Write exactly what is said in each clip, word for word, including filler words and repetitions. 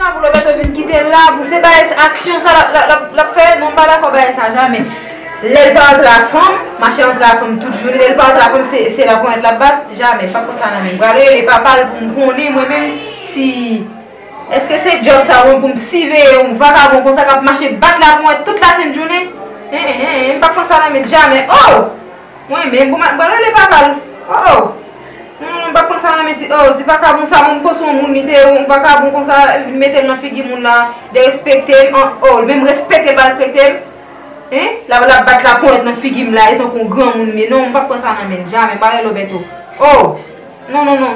Pou Lobeto vin kite l la, pou se bagay aksyon sa l ap, l ap, l ap, l ap fè, non, m pa dakò bagay sa, jamè. Lè l pa antre ak fanm, mache antre ak fanm tout jounen, lè l pa antre ak fanm, se, se laponyèt l ap bat, jamè, m p ap pran sa nan men m. M pral rele papa l pou m konnen mwen menm si, èske se djòb sa mwen pou m siveye yon vakabon konsa k ap mache bat laponyèt tout lasent jounen? Hen, hen, hen, m p ap pran sa nan men l jamè. Oh! Mwen menm, bon, m pral rele papa l. Oh, oh. Non, non, non, m p ap pran sa nan men ti, oh, ti vakabon sa, bon, m panse yon moun li te ye, yon vakabon konsa, vin mete l nan figi moun la, derespekte m, an, oh, l menm respekte l pa respekte m. Hein? L ap, l ap bat laponyèt nan figi m la, e tankou yon granmoun m ye. Non, m p ap pran sa nan men l, jamè, m pral rele Lobeto. Oh! Non, non, non.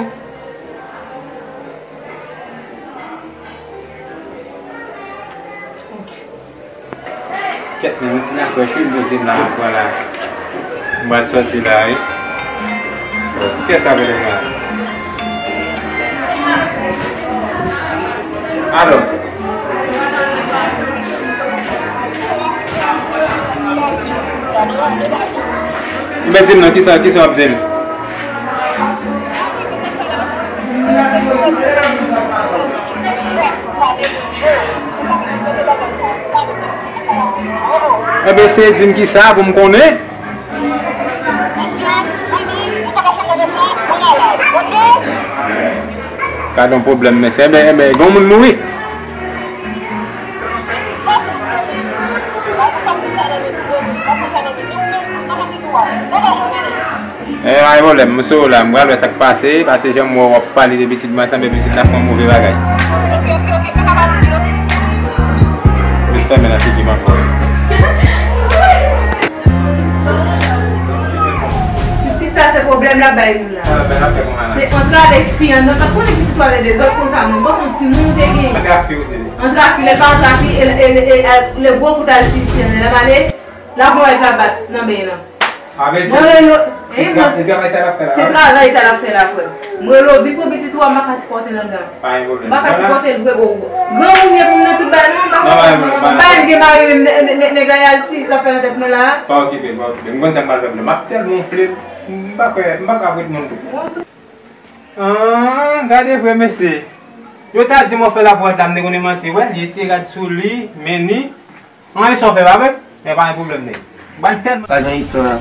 Kèt, men yon ti nafè chou l poze m la ankò la. M pral sòti la, wi. Kiyès sa vle la? Alò. Men di m non, kisa, kisa w ap di m? Enben, se di m kisa pou m konnen. Gad yon pwoblèm, mesye. Enben, enben, gen yon moun mouri. E, pa gen pwoblèm, m sou la, m pral wè sa k pase, paske jan m wè w ap pale de pitit mwen, sanble pitit la fè yon move bagay. Vin fèmen nan figi m ankò. Pitit sa se pwoblèm l ap bay nou la. Se antre avèk fi an, non, pa konnen pitit ou ale dezòd konsa, non, bon, se yon timoun ou te genyen. Antre ak fi ou te. Antre ak fi, lè l pa antre ak fi, e, e, e, e, lè gwo kout al sisi an, lè l ap ale, l ap wè l ap bat nan beny lan. Mwen rele, e, mwen, se travay sa l ap fè la, frè m. Mwen rele w, vin pran pitit ou a, m pa ka sipòte l anndan. Pa gen pwoblèm. M pa ka sipòte l vre, bon. Granmoun ye pou m nan tout bagay, non, m pa konprann. M pa menm gen mari, menm nè-, nè-, nè-, nèg la y al si sa fè nan tèt mwen la. Pa okipe l, pa okipe l. M konn sa m pral fè pou li. M ap tèlman wonfle, m pa kwè, m pa ka ret moun tou. An, gade vre, mesye. Yo ta di m w ap fè laponyèt la, m te konnen manti. Wè, li retire rad sou li, men ni. Anyen sa w fè, pa vre? Men pa gen pwoblèm, nèg. M pral tèlman. Pa gen istwa.